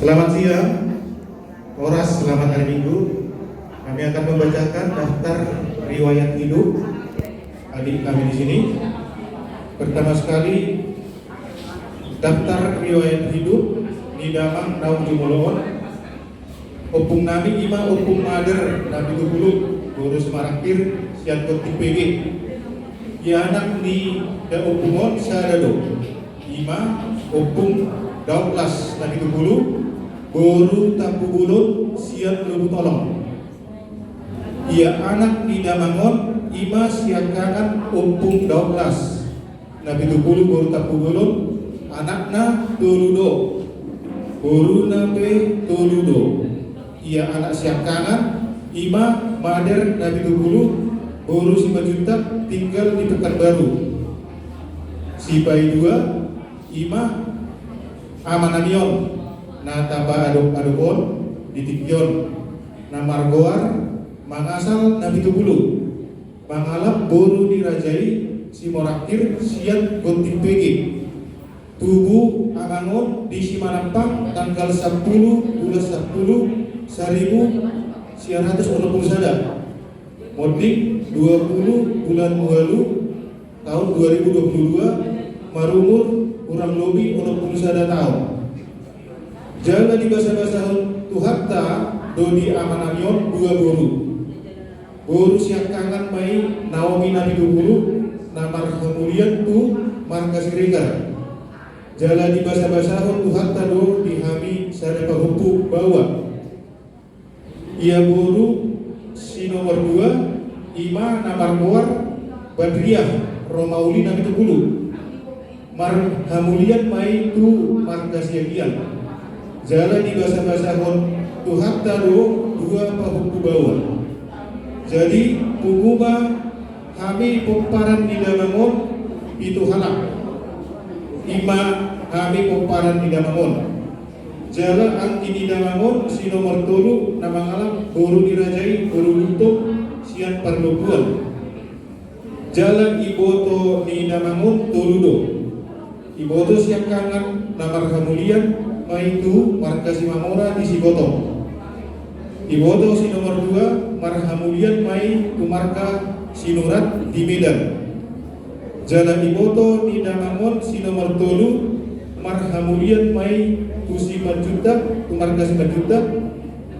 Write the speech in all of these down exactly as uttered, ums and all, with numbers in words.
Selamat siang, horas, selamat hari Minggu. Kami akan membacakan daftar riwayat hidup adik kami di sini. Pertama sekali, daftar riwayat hidup ni damang naung jumolo on. Ompung nami ima Ompung Mader Napitupulu, boru Simarangkir, sian Gonting Pege. Ia anak ni da ompung on sada do. Ima Ompung Daoplas Napitupulu, boru Tampubolon, sian Lobutolong. Ia anak ni damang on ima siangkangan Ompung Daoplas Napitupulu, boru Tampubolon, anakna tolu do. Boruna pe tolu do. Ia anak siangkangan ima Mader Napitupulu, boru Simanjuntak, tinggal di Pekanbaru. Sipaidua ima ama nami on na tapaadop-adop on di tingki on, na margoar Mangasal Napitupulu, mangalap boru ni raja i Simorangkir sian Gonting Pege. Tubu amang on di Simanampang tanggal sampulu bulan sampulu saribu sia ratus onom pulu sada. Monding dua pulu bulan ualu taon dua ribu dua pulu dua, marumur kurang lobi onom pulu sada taon. Jala dibasabasahon Tuhanta do di ama nami on dua boru. Boru siangkangan ma i Naomi Napitupulu, na marhamulian tu marga Siregar. Jala dibasabasahon Tuhanta do di hami sada pahompu baoa. Ia boru si nomor dua ima na margoar Badriah Romauli Napitupulu, marhamulian ma i tu marga Siagian. Jala dibasabasahon Tuhanta do dua pahompu baoa. Jadi pungu ma hami pomparan ni damang on pitu halak. Ima hami pomparan ni damang on. Jala anggi ni damang on si nomor tolu na mangalap boru ni raja i boru Gultom sian Parlombuan. Jala iboto ni damang on tolu do. Iboto siangkangan na marhamulian ma i tu marga Simamora di Sigotong. Iboto si nomor dua marhamulian ma i tu marga Sinurat di Medan. Jala iboto ni damang on si nomor tolu marhamulian ma i tu Simanjuntak, tu marga Simanjuntak,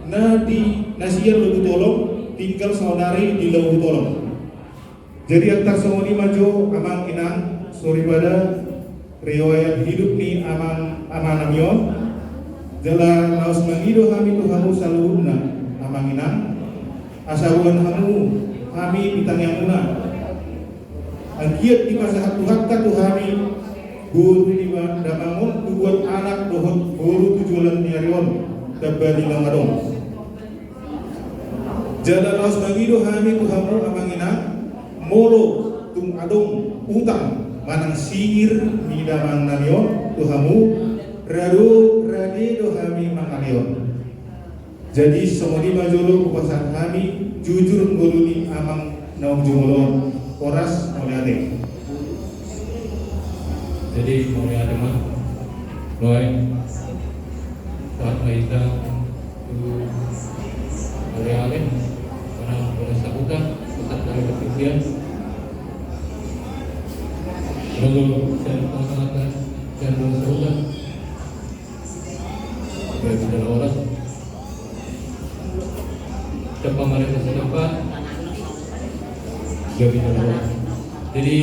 na di na sian Lobutolong, tinggal saonari di Lobutolong. Jadi antar songon i ma jo amang inang soripada riwayat hidup ni amang, amang nami on. Jala laos mangido hami tu hamu saluhutna amang inang, asa boan hamu hami di tangiangmuna. Anggiat dipasahat Tuhanta tu hami boru ni damang on, tubuan anak dohot boru tu joloan ni ari on, tamba ni naung adong. Jala laos mangido hami tu hamu amang inang, molo tung adong utang manang singir ni damang nami on tu hamu, rado rade do hami mangalehon. Jadi songon i ma jolo hupasahat hami jujur ngolu ni amang naung jumolo on. Horas, mauliate. Jadi mauliate ma. Doain. Sahat ma hita tu ale-ale, manang bola sahuta, tetap dari ketinggian. Lalu saya pasangan dan bola sahuta. Jadi kita lawan. Cepat mari kita cepat. Jadi kita lawan. Jadi